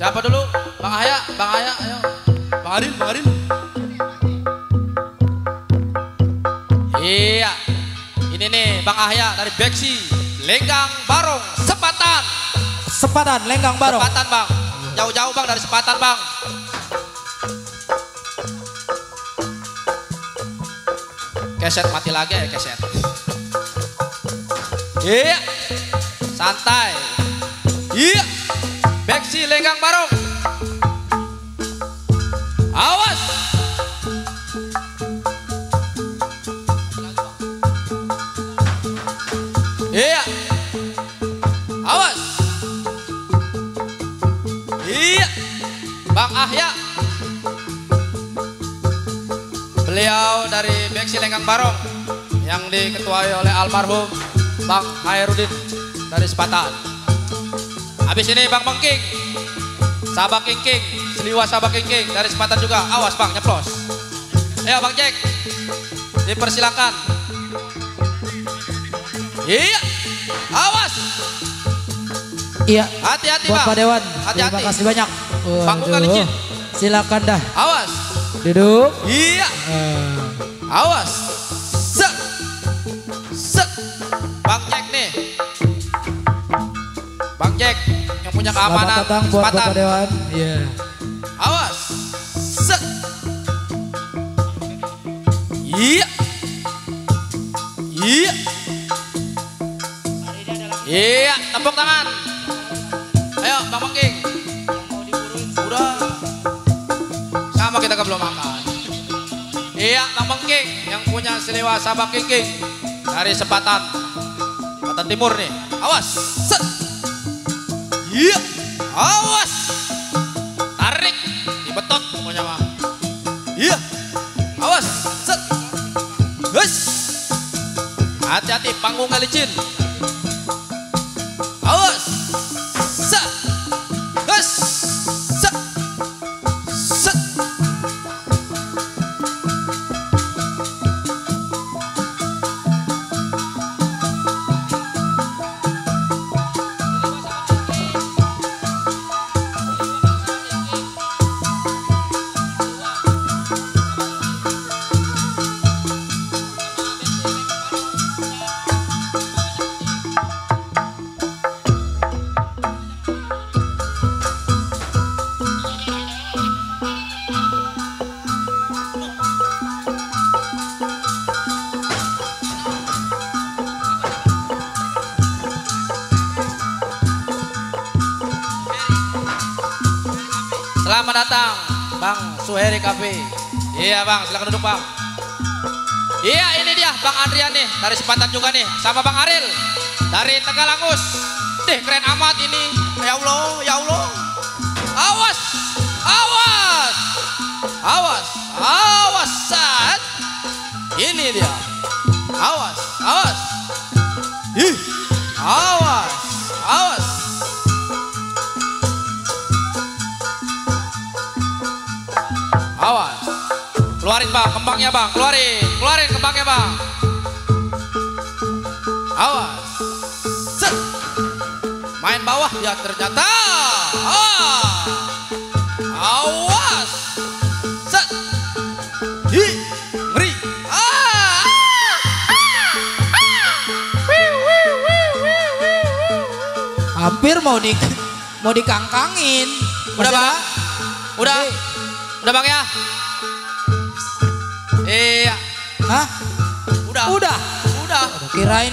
Siapa dulu? Bang Ahya, ayo. Bang Aril. Iya. Ini nih Bang Ahya dari Beksi, Lenggang Barong, Sepatan, Lenggang Barong. Sepatan Bang. Jauh-jauh Bang dari Sepatan Bang. Keset mati lagi ya keset. Iya. Santai. Iya. Beksi Lenggang Barong. Awas. Iya. Awas. Iya. Bang Ahya. Beliau dari Beksi Lenggang Barong yang diketuai oleh almarhum Bang Hairudin dari Sepatan. Habis ini Bang Mengking, Sabak King, Seliwa Sabak King dari Sepatan juga. Awas Bang, nyeplos. Ayo Bang Jack, dipersilakan. Iya, awas. Iya. Hati-hati Bang. Bapak Dewan, hati-hati. terima kasih banyak. Panggung kali licin. Silakan dah. Awas. Duduk. Iya. Awas. Set. Bang Jack nih. Bang Jack yang punya keamanan. Selamat datang buat Bapak Dewan. Iya. Awas. Set. Iya. Iya, tepuk tangan. Ayo Bang Mengking. Udah. Sama kita belum makan. Iya, Bang Mengking yang punya Seliwa Sabak King dari Sepatan Timur nih. Awas. Set. Iya. Awas. Tarik. Dibetot pokoknya mah. Iya. Awas. Set. Hus. Hati-hati panggung gak licin. Awas. Set. Hus. Set. Set. Selamat datang Bang Suheri Cafe. Iya Bang, silakan duduk Bang. Iya ini dia Bang Andrian nih dari Sepatan juga nih, sama Bang Aril dari Tegalangus. Deh keren amat ini. Ya Allah, ya Allah. Awas, awas, awas, awas Sat. Ini dia. Awas, awas. Ih, awas, awas. Awas. Keluarin Bang, kembangnya Bang. Keluarin kembangnya Bang. Awas. Set. Main bawah ya ternyata. Awas. Set. Hi. Ngeri. Hampir mau dikangkangin. Udah Bang. Udah. Udah Bang ya. Iya. Hah? Udah. Kirain